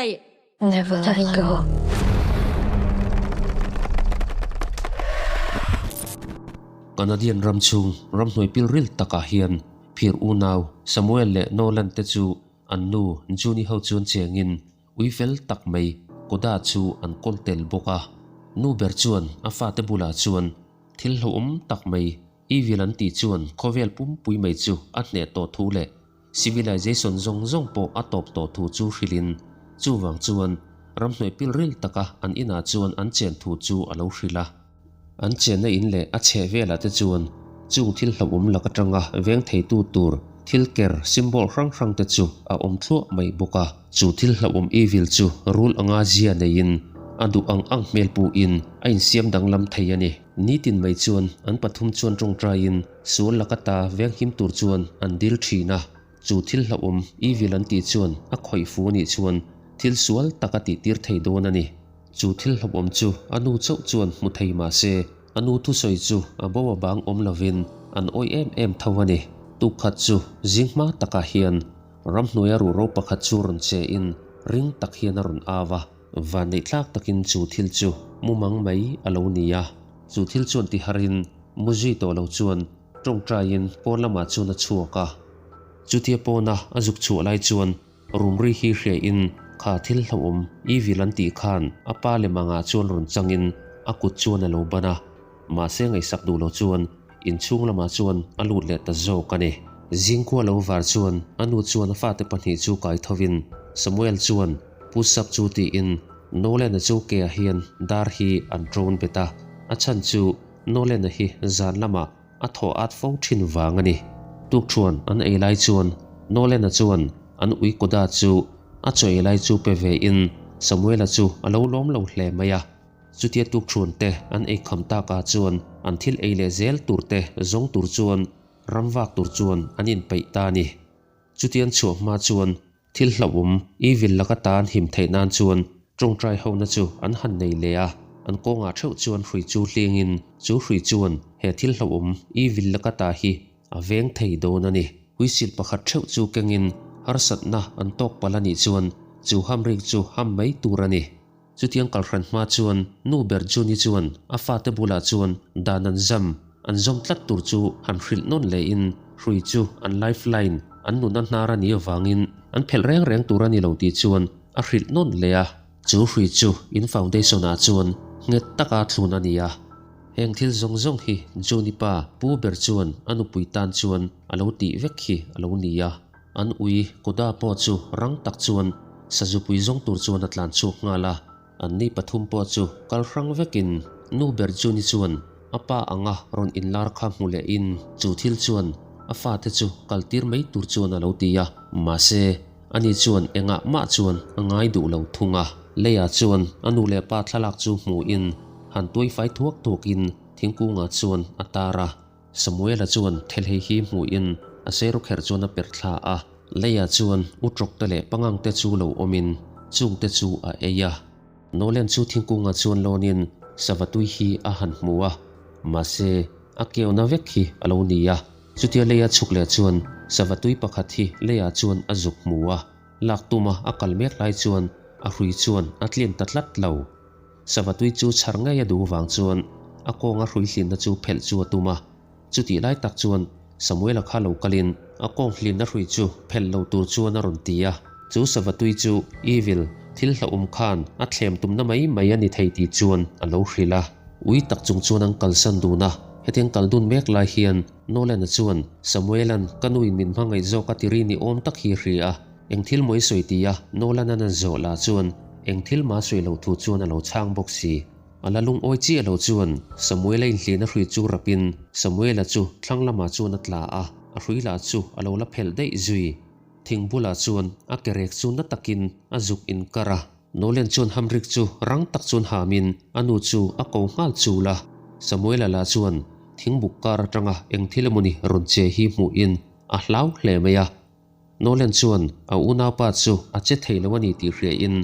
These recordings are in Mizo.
Say it. Never let go. Canadian ram chhung ramhnuai pilril takah hian phir unau Samuel leh Nolan te chu an nu Juni ho chuan chengin ui fel tak mai Koda chu an kawl tel bawk a. Nu ber chuan a fate bulah chuan thil hlauhawm tak mai Evil an tih chuan khawvel pumpui mai chu a hneh tawh thu leh Civilization zawng zawng pawh a tawp tawh thu chu hrilhin, chuvang chuan ramhnuai pilril taka an inah chuan an chen thu chu a lo hrilh a. An chenna in leh a chheh velah te chuan chung thil hlauhawm lak atanga veng theitu tur thil ker, symbol, hrang hrang te chu a awm thluah mai bawk a. Chu thil hlauhawm evil chu rul anga zia neiin a duh ang ang hmel puhin a insiam danglam thei a ni. Nitin mai chuan an pathum chuan tawngtaiin sual laka ta venghim tur chuan an dil thin a, chu thil hlauhawm evil an tih chuan a khawih fu anih chuan thil sual tak a tihtir thei dawn a ni. Chu thil hlauhawm chu a nu chauh chuan hmu thei mah se, a nu thusawi chu a bo a bang awm lovin an awih em em tho a ni. Tukkhat chu zing hma takah hian ramhnuaia ruhro pakhat chu rawn che in ring tak hian a rawn au a. Vanneih tlak takin chu thil chu mumang mai a lo ni a, chu thil chuan ti harin muzui tawh lo chuan tawngtaiin pawn lamah chuan a chhuak a. Chutia pawna a zuk chhuah lai chuan rumri hi hriain kha thil hlauhawm evil an tih khan a pa lem angah chuan rawn changin a kut chuan a lo ban a, mahse ngaihsak duh lo chuan inchhung lamah chuan a lut leh ta zawk a ni. Zingkhua lo var chuan a nu chuan a fate pahnih chu kai thovin Samuel chuan Pu Sap chu tiin Nolan-a chu ke-ah hian dar hi an ṭawn bet a, a chhan chu Nolan-a hi zan lamah a thaw at fo ṭhin vang a ni. Tukṭhuan an ei lai chuan Nolan-a chuan an ui kawda chu a chaw ei lai chu pe vein Samuel-a chu a lo lawm lo hle mai a. Chutia tukṭhuan te an ei kham takah chuan an thil ei leh zel tur te zawng tur chuan ram vak tur chuan an inpeih ta a ni. Chutiang chhuah hma chuan thil hlauhawm evil laka tan him theih nan chuan tawngtai hona chu an han nei leh a, an kawngah theuh chuan hrui chu hlingin chu hrui chuan he thil hlauhawm evil laka ta hi a veng thei dawn a ni. Huisil pakhat theuh chu kengin harsatna an tawk palh a nih chuan chu hamrik chu ham mai tur a ni. Chutiang kalhran hma chuan nu ber Juni chuan a fate bulah chuan dan an zam, an zawm tlat tur chu han hrilh nawn lehin hrui chu an life line, an nuna hnar a nih avangin an phelh reng reng tur a ni lo tih chuan a hrilh nawn leh a. Chu hrui chu in foundation ah chuan nghet taka thlun a ni a. Heng thil zawng zawng hi Juni pa pu ber chuan a nupui tan chuan a lo tih vek hi a lo ni a. An ui Koda pawh chu rang tak chuan sazupui zawng tur chuan a tlan chhuak nghal a, an ni pathum pawh chu kal hrang vekin nu ber chu ni chuan a pa anga rawn inlar kha hmu lehin chu thil chuan a fate chu kal tir mai tur chuan a lo ti a, mahse ani chuan engah mah chuan a ngai duh lo thung a. Leiah chuan a nu leh pa thlalak chu hmuhin han tuai fai thuak thuakin thingkungah chuan a tar a. Samuela chuan thelhei hi hmuhin a seiru kherh chuan a perh thla a, Leia chuan u tawkte leh pangangte chu lo awmin chungte chu a ei a. Nolan chu thingkungah chuan lawnin sava tui hi a han hmu a, mahse a keuna vek hi a lo ni a. Chutia Leia chhuk leh chuan sava tui pakhat hi Leia chuan a zuk hmu a, lak tuma a kal mek lai chuan a hrui chuan a tlin ta tlat lo. Sava tui chu chhar ngei a duh vang chuan a kawnga hrui hlinna chu phelh chu a tum a. Chutih lai tak chuan Samuela kha lo kalin a kawng hlinna hrui chu phelh lo tur chuan a rawn ti a. Chu sava tui chu evil, thil hlauhawm khan a thlem tumna mai mai a ni thei tih chuan a lo hrilh a. Ui tak chung chuan an kalsan dun a. Hetiang kal dun mek lai hian Nolan-a chuan Samuela'n ka nuin min hmangaih zawk a ti ri ni awm tak hi a hria a. Eng thil maw i sawi ti a Nolan-a nan zawh lah chuan eng thil mah sawi lo thu chuan a lo chhang bawk si. A la lungawi chiah lo chuan Samuela inhlihna hrui chu rapin Samuela chu thlang lamah chuan a tla a, a hrui lah chu a lo la phelh daih zui. Thing bulah chuan a ke rek chu na takin a zuk inkar a. Nolan chuan hamrik chu rang tak chuan hamin a nu chu a ko nghal chul a. Samuela lah chuan thingbuk kar atanga eng thil emawni rawn che hi hmuhin a hlau hle mai a. Nolan chuan a unaupa chu a che thei lo a ni tih hriain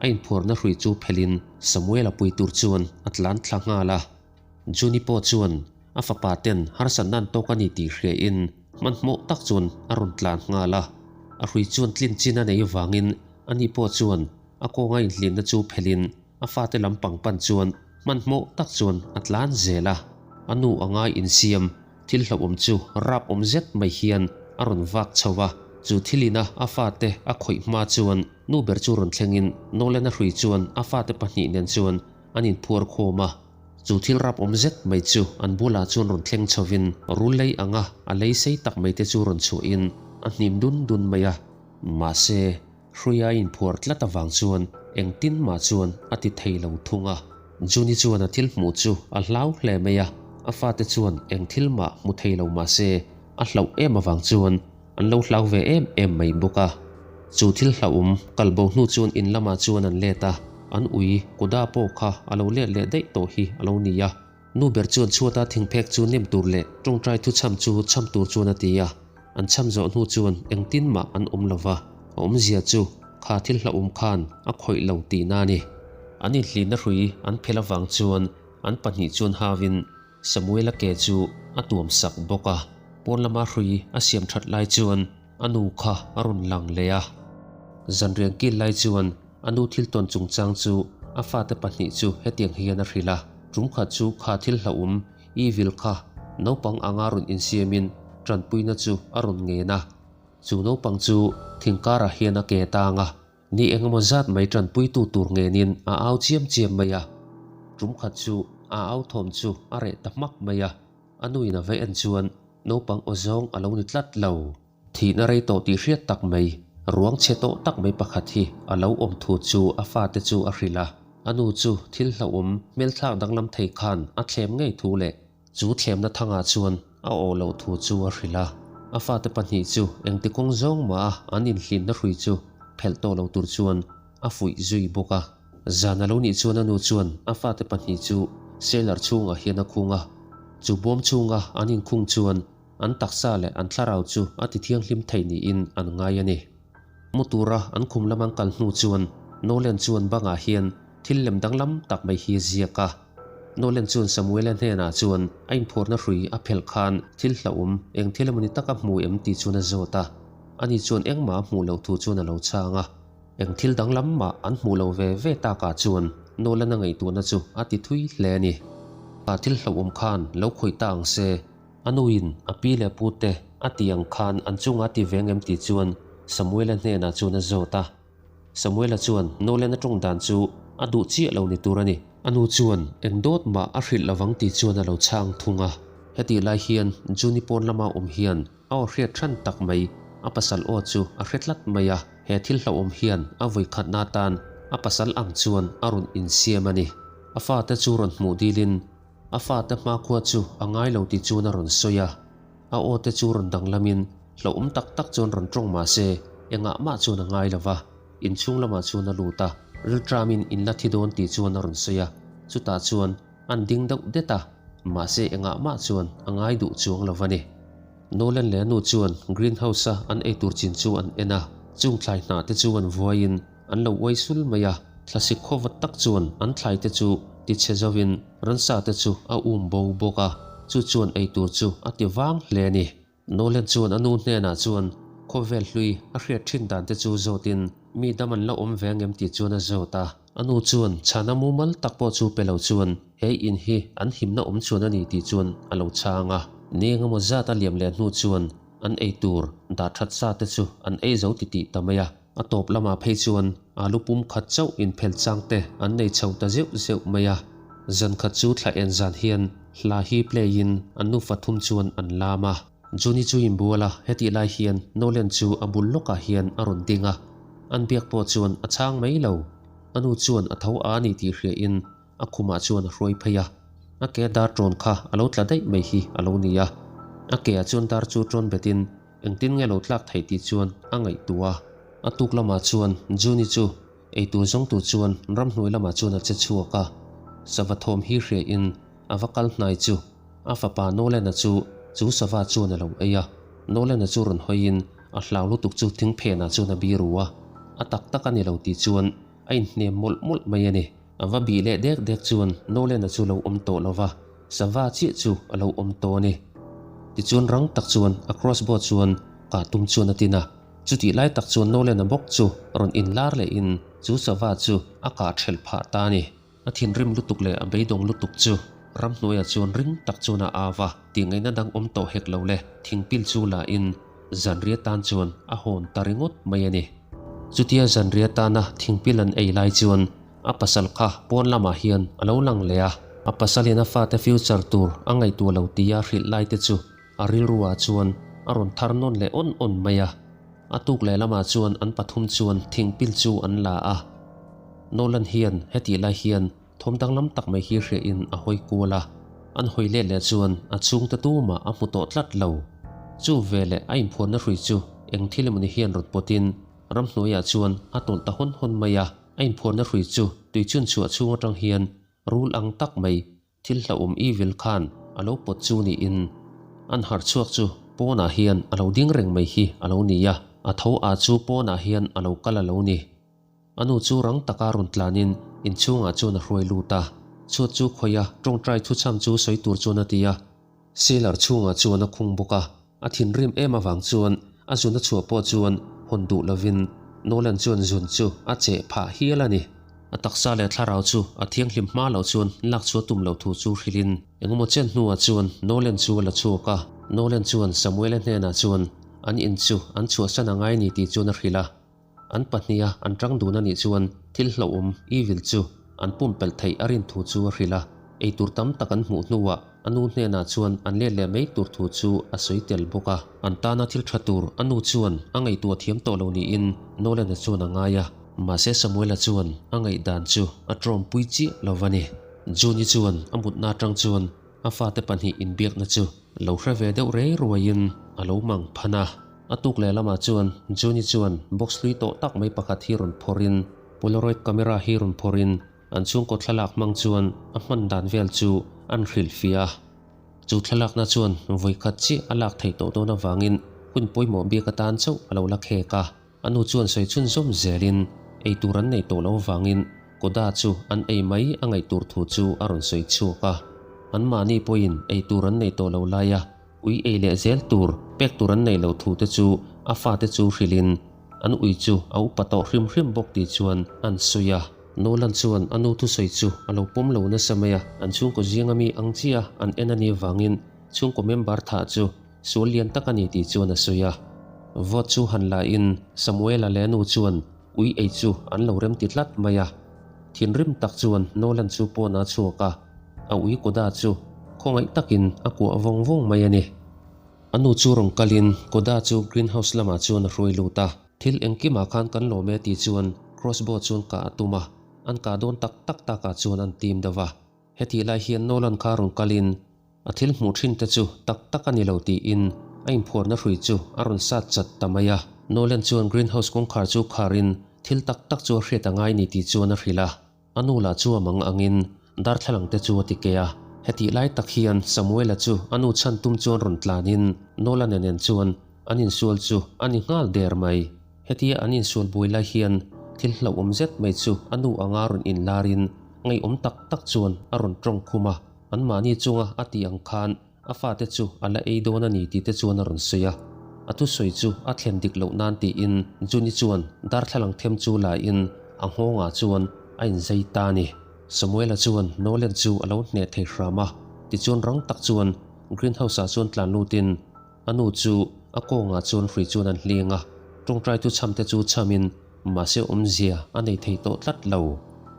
a inphuarna hrui chu phelhin Samuel-a pui tur chuan a tlan thla nghal a. Juni pawh chuan a fapa ten harsatna an tawk a ni tih hriain hmanhmawh tak chuan a rawn tlan nghal a. A hrui chuan tlin chin a nei avangin ani pawh chuan. A kawnga inhlimna chu phelhin a fate lam pang pan chuan hmanhmawh tak chuan a tlan zel a. A nu anga insiam thil hlauhawm chu rap awm zet mai hian a rawn vak chho a. Chu thilina a fate a khawih hma chuan nu ber chu rawn thlengin Nolan-a hrui chuan a fate pahnih nen chuan an inphuar khawm a. Chu thil rap awm zet mai chu an bulah chuan rawn thleng chhovin rul lei anga a lei sei tak mai te chu rawn chhuahin a hnim dun dun mai a. Mahse, Hruia inphuar tlat avang chuan engtin mah chuan a ti thei lo thung a. Juni chuan a thil hmuh chu a hlau hle mai a, a fate chuan eng thil mah hmu thei lo mah se a hlauh em avang chuan an lo hlau ve em em mai bawk a. Chu thil hlauhawm kal bo hnu chuan in lamah chuan an let a, an ui Kuda pawh kha a lo let leh daih tawh hi a lo ni a. Nu ber chuan chhuata thingphek chu nem tur leh tawngtai thuchham chu chham tur chuan a ti a. An chham zawh hnu chuan engtin mah an awm lo va, a awmzia chu kha thil hlauhawm khan a khawih lo tihna a ni. An inhlihna hrui an phelh avang chuan an pahnih chuan hauin Samuela ke chu a tuam sak bawk a. Pawn lama hrui a siam that lai chuan a nu kha a rawn lang leh a. Zanriang kil lai chuan a nu thil tawn chungchang chu a fate pahnih chu hetiang hian a hrilh a, Tum khat chu kha thil hlauhawm Evil kha naupang anga rawn insiamin tanpuina chu a rawn ngen a. Chu naupang chu thingkarah hian a ke tang a, ni engemaw zat mai tanpuitu tur ngenin a au chiam chiam mai a. Tum khat chu a au thawm chu a reh ta hmak mai a, a nuin a va en chuan naupang aw zawng a lo ni tlat lo. Thihna rei tawh tih hriat tak mai, ruang chhe tawh tak mai pakhat hi a lo awm thu chu a fate chu a hrilh a. A nu chu thil hlauhawm hmelthlak danglam thei khan a thlem ngei thu leh chu thlemna thangah chuan a awh loh thu chu a hrilh a. A fate pahnih chu engti kawng zawng mah a an inhlinna hrui chu phelh tawh lo tur chuan a fuih zui bawk a. Zan a lo nih chuan a nu chuan a fate pahnih chu cellar chhungah hian a khung a. Chu bawm chhunga an inkhung chuan An taksa leh an thlarau chu a ti thianghlim thei niin an ngai a ni. Mu tura an khum lam an kal hnu chuan Nolan chuan bangah hian thil lem danglam tak mai hi a ziak a. Nolan chuan Samuela hnenah chuan a inphuarna hrui a phelh khan thil hlauhawm eng thil emawni taka hmu em tih chuan a zawt a. Ani chuan engmah a hmuh loh thu chuan a lo chhang a. Eng thil danglam mah an hmuh lo ve ve takah chuan Nolan-a ngaihtuahna chu a ti thui hle a ni. Kha thil hlauhawm khan lo khawih ta ang se. A nuin a pi leh pu te a ti ang khan an chunga ti ve ngem tih chuan Samuela hnenah chuan a zawt a. Samuela chuan Nolan a tawng dan chu a duh chiah lo ni tur a ni. A nu chuan eng dawt mah a hrilh lovang tih chuan a lo chhang thung a. Hetih lai hian Juni pawn lama awm hian a aw hriat hran tak mai a pasal aw chu a hre tlat mai a. He thil hlauhawm hian a vawikhatna atan a pasal ang chuan a rawn insiam a ni. A fate chu rawn hmuh dilin A fate hmakhua chu a ngai lo tih chuan a rawn sawi a, a aw te chu rawn danglamin hlauhawm tak tak chuan rawn tawng mah se engah mah chuan a ngai lo va, inchhung lamah chuan a lut a, rilṭamin in la thi dawn tih chuan a rawn sawi a, chutah chuan an ding deuh det a, mahse engah mah chuan a ngai duh chuang lo va ni. Nolan leh a nu chuan greenhouse a an eitur chin chu an en a, chung thlai hnah te chu an vuaiin An lo uai sul mai a, thlasik khawvat tak chuan an thlai te chu ti chhe zovin ransa te chu a um bo bawk a, chu chuan ei tur chu a ti vang hle a ni. Nolan chuan a nu hnenah chuan khawvel hlui a hriat thin dan te chu zawtin mi dam an la awm ve angem tih chuan a zawt a. A nu chuan chhana mumal tak pawh chu pe lo chuan he in hi an himna awm chuan a ni tih chuan a lo chhang a. Ni engemaw zat a liam leh hnu chuan an ei tur dah that sa te chu an ei zo titih ta mai a. A tawp lamah phei chuan alu pum khat chauh inphel chang te an nei chho ta zeuh zeuh mai a. Zan khat chu thla en zan hian hla hi play in an nufa thum chuan an lam a. Juni chu inbual a, hetih lai hian Nolan chu a bul lawkah hian a rawn ding a. An biak pawh chuan a chhang mai lo. A nu chuan a tho a ni tih hria in a khumah chuan a hruai phei a. A ke dar tawn kha a lo tla daih mai hi a lo ni a. A ke ah chuan dar chu tawn bet in Engtin nge lo tlak theih tih chuan a ngaihtuah a. A tuk lamah chuan Juni chu eitur zawng tur chuan ramhnuai lamah chuan a che chhuak a. Sava thawm hi hria in a va kal hnai chu a fapa Nolan-a chu chu sava chuan a lo ei a. Nolan-a chu rawn hawi in a hlau lutuk chu thing phenah chuan a biru a. A tak tak a ni lo tih chuan a inhnem mawlh mawlh mai a ni. A va bih leh dek dek chuan Nolan-a chu lo awm tawh lo va, sava chiah chu a lo awm tawh a ni. Tichuan rang tak chuan a crossbow chuan kah tum chuan a tin a, chutih lai tak chuan Nolan-a bawk chu rawn inlar lehin. chu sava chu a kah ṭhelh phah ta a ni. A thinrim lutuk leh a beidawng lutuk chu ramhnuaiah chuan ring tak chuan a au a, tihngaihna dang awm tawh hek lo le, thingpil chu la in zanriah tan chuan a hawn ta ringawt mai a ni. Chutia zanriah tana thingpil an ei lai chuan a pasal kha pawn lamah hian a lo lang leh a, a pasalin a fate future tur a ngaihtuah lo tia hrilh lai te chu a rilruah chuan a rawn thar nawn leh awn awn mai a. A tuk leh lamah chuan an pathum chuan thingpil chu an la a. Nolan hian hetih lai hian thawm danglam tak mai hi hriahin a hawi kual a, an hawi let leh chuan a chhungte tumah a hmu tawh tlat lo. Chu veleh a inphuarna hrui chu eng thil emawni hian rawn pawtin ramhnuaiah chuan a tawlh ta hawn hawn mai a, a inphuarna hrui chu tui chhunchhuah chhung atang hian rul ang tak mai Thil hlauhawm evil khan a lo pawt chu niin an harh chhuak chu pawnah hian a lo ding reng mai hi a lo ni a, a tho a chu pawnah hian a lo kal a lo ni. A nu chu rang taka rawn tlanin inchhungah chuan a hruai lut a, chhuat chu khawih a tawngtai thuchham chu sawi tur chuan a ti a, Sealer chhungah chuan a khung bawk a, a thinrim em avang chuan a zun a chhuah pawh chuan hawn duh lovin Nolan chuan zun chu a cheh phah hial a ni. A taksa leh thlarau chu a thianghlim hma loh chuan lak chhuah tum loh thu chu hrilhin engemaw chen hnuah chuan Nolan chu a la chhuak a, Nolan chuan Samuela hnenah chuan an in chu an chhuahsan a ngai ni tih chuan a hrilh a. An pahniha an tang dun a nih chuan thil hlauhawm, evil, chu an pumpelh theih a rin thu chu a hrilh a. Eitur tam tak an hmuh hnuah a nu hnenah chuan an let leh mai tur thu chu a sawi tel bawk a. An tana thil tha tur a nu chuan a ngaihtuah thiam tawh lo niin Nolan-a chuan a ngai a. Mahse Samuel-a chuan a ngaihdan chu a tawmpui chiah lo va ni. June-i chuan a mutna atang chuan a fate pahnih inbiakna chu lo hre ve deuh rei ruaiin a lo mang phan a. A tuk leh lamah chuan Juni chuan box hlui tawh tak mai pakhat hi rawn phawrhin Polaroid camera hi rawn phawrhin an chhungkaw thlalak hmang chuan a hman dan vel chu an hrilhfiah a. Chu thlalakna chuan vawikhat chiah a lak theih tawh dawn avangin hun pawimawh bik atan chauh a lo la khek a. A nu chuan sawi chhunzawm zelin eitur an nei tawh lo avangin Koda chu an ei mai a ngaih tur thu chu a rawn sawi chhuak a. Anmahni pawhin eitur an nei tawh lo lai a. Ui ei leh zel tur, pek tur an neih loh thu te chu a fate chu hrilhin an ui chu a upa tawh hrim hrim bawk tih chuan an sawi a. Nolan chuan a nu thusawi chu a lo pawm lo nasa mai a, an chhungkaw zinga mi ang chiah an en a nih vangin chhungkaw member thah chu sual lian tak a ni tih chuan a sawi a. Vote chu han la in Samuela leh a nu chuan ui ei chu an lo remti tlat mai a. Thinrim tak chuan Nolan chu pawn a chhuak a. A ui Koda chu khawngaih takin a kuah vawng vawng mai a ni. A nu chu rawn kalin Koda chu greenhouse lamah chuan a hruai lut a. Thil engkimah khan kan lawm e tih chuan crossbow chuan kah a tum a, an kah dawn tak tak takah chuan an tim deuh a. Hetih lai hian Nolan kha rawn kalin A thil hmuh thin te chu tak tak a ni lo tiin a inphuarna hrui chu a rawn sat chat ta mai a. Nolan chuan greenhouse kawngkhar chu kharin thil tak tak chu a hriat a ngai ni tih chuan a hrilh a. A nu lah chu a mang angin darthlalang te chu a ti ke a. Hetih lai tak hian Samuela chu a nu chhan tum chuan rawn tlanin Nolan-a nen chuan an insual chu a ni nghal der mai. Hetia an insual buai lai hian thil hlauhawm zet mai chu a nu anga rawn inlarin ngaihawm tak tak chuan a rawn tawng khum a. Anmahni chunga a tih ang khan a fate chu a la ei dawn a ni tih te chuan a rawn sawi a. A thusawi chu a thlen dik loh nan tiin Juni chuan darthlalang them chu la in a nghawngah chuan a inzei ta a ni. Samuela chuan Nolan chu a lo hneh thei hram a, tichuan rang tak chuan greenhouse ah chuan tlan lutin a nu chu a kawngah chuan hrui chuan an hling a, tawngtai tu chham te chu chhamin mahse awmzia a nei thei tawh tlat lo.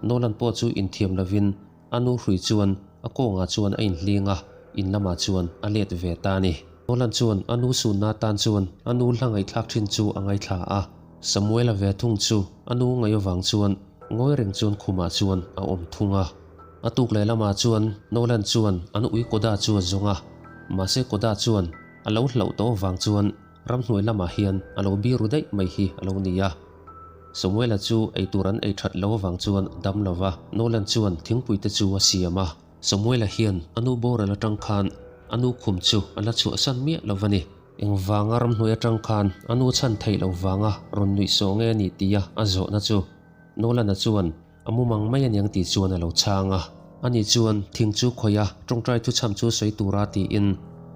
Nolan pawh chu inthiam lovin A nu hrui chuan a kawngah chuan a inhling a, in lamah chuan a let ve ta a ni. Nolan chuan a nu sunna tan chuan a nu hla ngaihthlak thin chu a ngaithla a. Samuela ve thung chu a nu ngaih avang chuan ngawi reng chuan khumah chuan a awm thung a. A tuk leh lamah chuan Nolan chuan an ui Koda chu a zawng a, mahse Koda chuan a lo hlauh tawh avang chuan ramhnuai lamah hian a lo biru daih mai hi a lo ni a. Samuela chu eitur an ei that lo avang chuan a dam lo va, Nolan chuan thingpui te chu a siam a. Samuela hian a nu boral atang khan a nu khum chu a la chhuahsan miah lo va ni. Engvanga ramhnuai atang khan a nu chhan theih lo vanga rawn nuih sawh nge a ni tia a zawhna chu Nolan-a chuan A mumang mai aniang tih chuan a lo chhang a. Ani chuan thing chu khawih a, tawngtai thuchham chu sawi tura tiin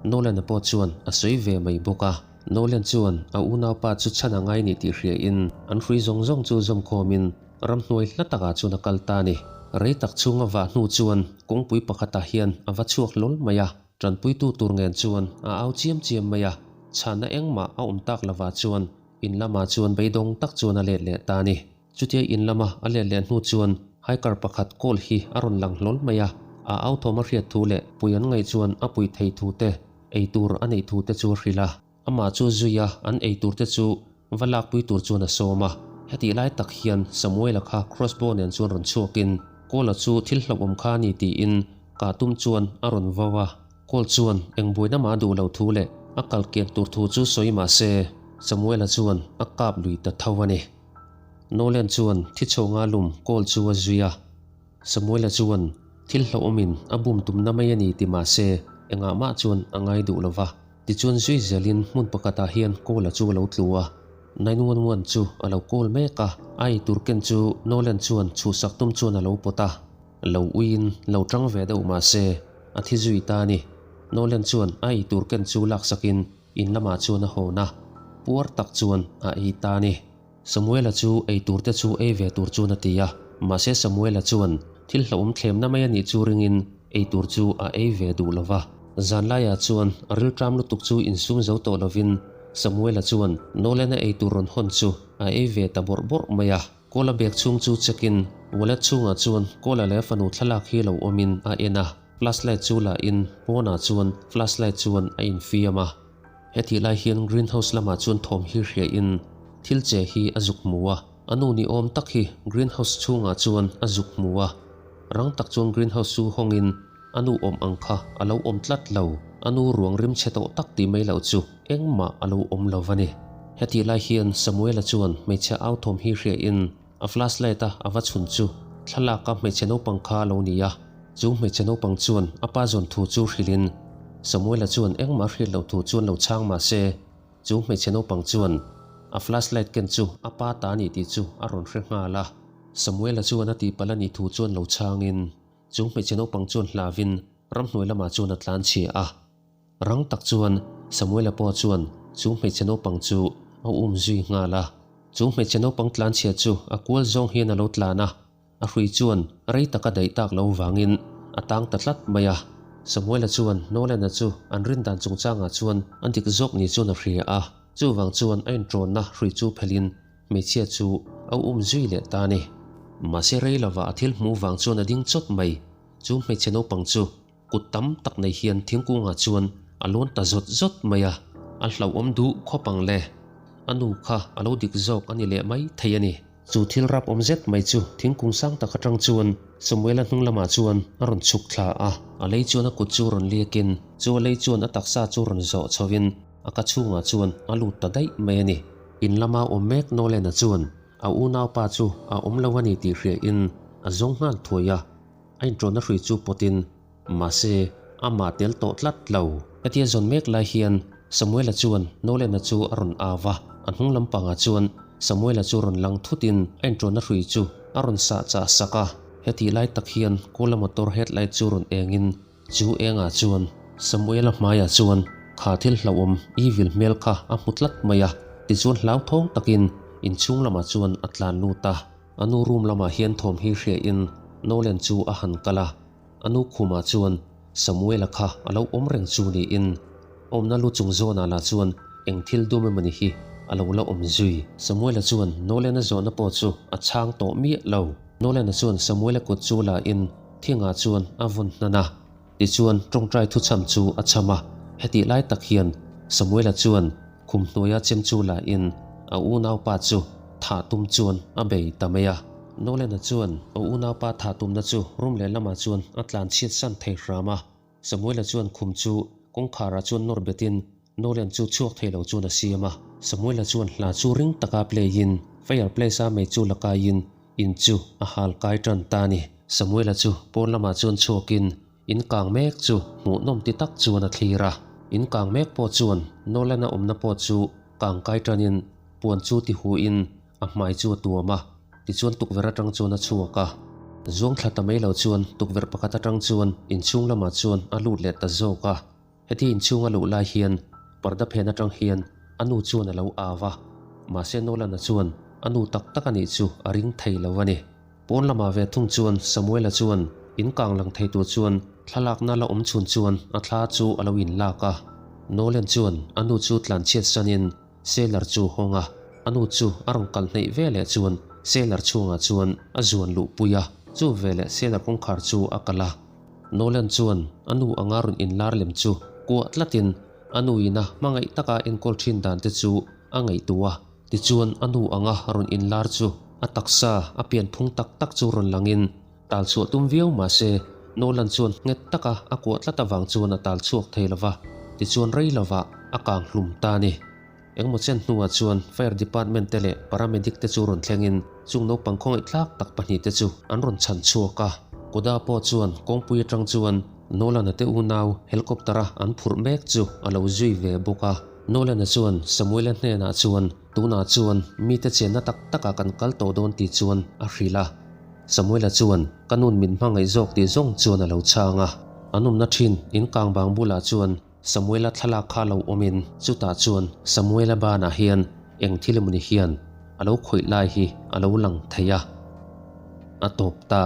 Nolan-a pawh chuan a sawi ve mai bawk a. Nolan chuan a unaupa chu chhan a ngai ni tih hriain an hrui zawng zawng chu zawm khawmin Ramhnuai hla takah chuan a kal ta a ni. Rei tak chhung a vah hnu chuan kawngpui pakhatah hian a va chhuak hlawl mai a. Tanpuitu tur ngen chuan a au chiam chiam mai a, chhanna engmah a awm tak lovah chuan in lamah chuan beidawng tak chuan a let leh ta a ni. Chutia in lama a let leh hnu chuan hiker pakhat call hi a rawn lang hlawl mai a, a au thawm a hriat thu leh pui an ngaih chuan a pui thei thu te, ei tur a neih thu te chu a hrilh a. Amah chu zui a, an ei tur te chu va lakpui tur chuan a sawm a. Hetih lai tak hian Samuela kha crossbow nen chuan rawn chhuakin Kawla chu thil hlauhawm kha a ni tiin kah tum chuan a rawn vau a. Kawl chuan eng buaina mah a duh lo thu leh a kal kian tur thu chu sawi mah se Samuela chuan a kap lui ta tho a ni. Nolan chuan thi chhawng a lum Kawl chu a zui a. Samuela chuan thil hlauhawmin a bum tumna mai a ni ti mah se engah mah chuan a ngai duh lo va. Tichuan zui zelin hmun pakhatah hian Kawla chu a lo tlu a, 911 chu a lo call mek a, a eitur ken chu Nolan chuan chhuhsak tum chuan a lo pawt a, lo uiin lo tang ve deuh mah se a thi zui ta a ni. Nolan chuan a eitur ken chu laksakin in lamah chuan a hawn a, puar tak chuan a ei ta a ni. Samuela chu ei tur te chu ei ve tur chuan a ti a, mahse Samuela chuan thil hlauhawm thlemna mai a nih chu ringin ei tur chu a ei ve duh lo va. Zanlaiah chuan a rilṭam lutuk chu insum zo tawh lovin Samuela chuan Nolan-a ei tur rawn hawn chu a ei ve ta bawrh bawrh mai a. Kawla bag chhung chu check in wallet chhungah chuan Kawla leh a fanu thlalak hi lo awmin a en a, flashlight chu la in pawnah chuan flashlight chuan a infiam a. Hetih lai hian greenhouse lamah chuan thawm hi hria in thil che hi a zuk hmu a, a nu ni awm tak hi greenhouse chhungah chuan a zuk hmu a, rang tak chuan greenhouse chu hawng in a nu awm ang kha a lo awm tlat lo, a nu ruang rim chhe tawh tak tih mai loh chu engmah a lo awm lo a ni. Hetih lai hian Samuela chuan hmeichhe au thawm hi hria in a flashlight a a va chhun chu thlalak a hmeichhe naupang kha a lo ni a, chu hmeichhe naupang chuan a pa zawn thu chu hrilh in Samuela chuan engmah hriat loh thu chuan lo chhang mah se, chu hmeichhe naupang chuan a flashlight ken chu a pa ta a ni tih chu a rawn hre nghal a. Samuela chuan a tihpalh a nih thu chuan lo chhang in chu hmeichhe naupang chuan hlavin ramhnuai lamah chuan a tlan chhia a. Rang tak chuan Samuela pawh chuan chu hmeichhe naupang chu a um zui nghal a. Chu hmeichhe naupang tlanchhia chu a kual zawng hian a lo tlan a, a hrui chuan rei taka daih tak lo vangin a tang ta tlat mai a. Samuela chuan Nolan-a chu an rin dan chungchangah chuan a dik zawk ni chuan a hria a, chuvang chuan a inṭawnna hrui chu phelhin hmeichhia chu a um zui leh ta a ni. Mahse rei lovah a thil hmuh vang chuan a ding chawt mai, chu hmeichhe naupang chu Kut tam tak nei hian thingkungah chuan a lawn ta zawt zawt mai a, a hlauhawm duh khawp ang le. A nu kha a lo dik zawk a ni leh mai thei a ni. Chu thil rap awm zet mai chu thingkung sang tak atang chuan Samuela hnung lamah chuan a rawn chhuk thla a, a lei chuan a kut chu rawn liakin chu a lei chuan a taksa chu rawn zawh chhovin a ka chhungah chuan a lut ta daih mai a ni. In lama awm mek Nolan-a chuan a unaupa chu a awm lo a ni tih hriain a zawng nghal thuai a. A inṭawnna hrui chu pawtin, mahse, amah tel tawh tlat lo. Hetia zawn mek lai hian Samuela chuan Nolan-a chu a rawn au va, a hnung lampangah chuan Samuela chu rawn lang thutin a inṭawnna hrui chu a rawn sah chah sak a. Hetih lai tak hian Kawla motor headlight chu rawn engin chu engah chuan Samuela hmaiah chuan kha thil hlauhawm evil hmel kha a hmu tlat mai a, tichuan hlauthawng takin inchhung lamah chuan a tlan lut a. A nu room lamah hian thawm hi hria in Nolan chu a han kal a, a nu khumah chuan Samuela kha a lo awm reng chu niin awmna lu chung zawnah lah chuan eng thil dum emawni hi a lo la awm zui. Samuela chuan Nolan-a zawhna pawh chu a chhang tawh miah lo. Nolan-a chuan Samuela kut chu la in thingah chuan a vawn hnan a, tichuan tawngtai thuchham chu a chham a, hetih lai tak hian Samuela chuan Khum hnuaia chem chu la in a unaupa chu thah tum chuan a bei ta mai a. Nolan-a chuan a unaupa thah tumna chu room lehlamah chuan a tlan chhiat san thei hram a. Samuel-a chuan khum chu kawngkharah chuan nawr betin Nolan chu chhuak thei lo chuan a siam a. Samuel-a chuan hla chu ring taka play in fireplace-a mei chu la kaiin in chu a hal kai tan ta a ni. Samuel-a chu pawn lamah chuan chhuakin In kang mek chu hmuhnawm ti tak chuan a thlir a. In kang mek pawh chuan Nolan-a awmna pawh chu kang kai tanin puan chu ti huin a hmai chu a tuam a, tichuan tukverh atang chuan a chhuak a. Zuang thla ta mai lo chuan tukverh pakhat atang chuan inchhung lamah chuan a lut leh ta zawk a. Heti inchhung a luh lai hian parda phen atang hian a nu chuan a lo au a, mahse Nolan-a chuan. a nu tak tak a nih chu a ring thei lo a ni. Pawn lamah ve thung chuan Samuela chuan in kang lang thei tur chuan thlalakna la awm chhun chuan a thla chu a lo inlak a. Nolan chuan a nu chu tlanchhiat sanin Sailor chu hawng a, a nu chu a rawn kal hneih ve leh chuan Sailor chhungah chuan a zuan luh pui a, chu veleh Sailor kawngkhar chu a kalh a. Nolan chuan a nu anga rawn inlar lem chu kuah tlatin a nu ina hmangaih taka enkawl thin dan te chu a ngaihtuah a. Tichuan a nu anga rawn inlar chu a taksa a pianphung tak tak chu rawn langin tal chhuah tum viau mah se Nolan chuan nghet taka a kuah tlat avang chuan a tal chhuak thei lova, tichuan rei lovah a kang hlum ta a ni. Engmaw chen hnuah chuan Fire Department te leh Paramedic te chu rawn thlengin chung naupang khawngaihthlak tak pahnihte chu an rawn chhan chhuak a. Koda pawh chuan kawngpui atang chuan Nolan-a te unau helicopter-a an phurh mek chu a lo zui ve bawk a. Nolan-a chuan Samuel-a hnenah chuan tunah chuan mite chenna tak takah kan kal tawh dawn tih chuan a hrilh a. Samuel-a chuan ka nun min hmangaih zawk tih zawng chuan a lo chhang a. An awmna thin in kang bang bulah chuan Samuel-a thlalak kha lo awmin chutah chuan Samuel-a banah hian eng thil emawni hian a lo khawih lai hi a lo lang thei a. A tawp ta.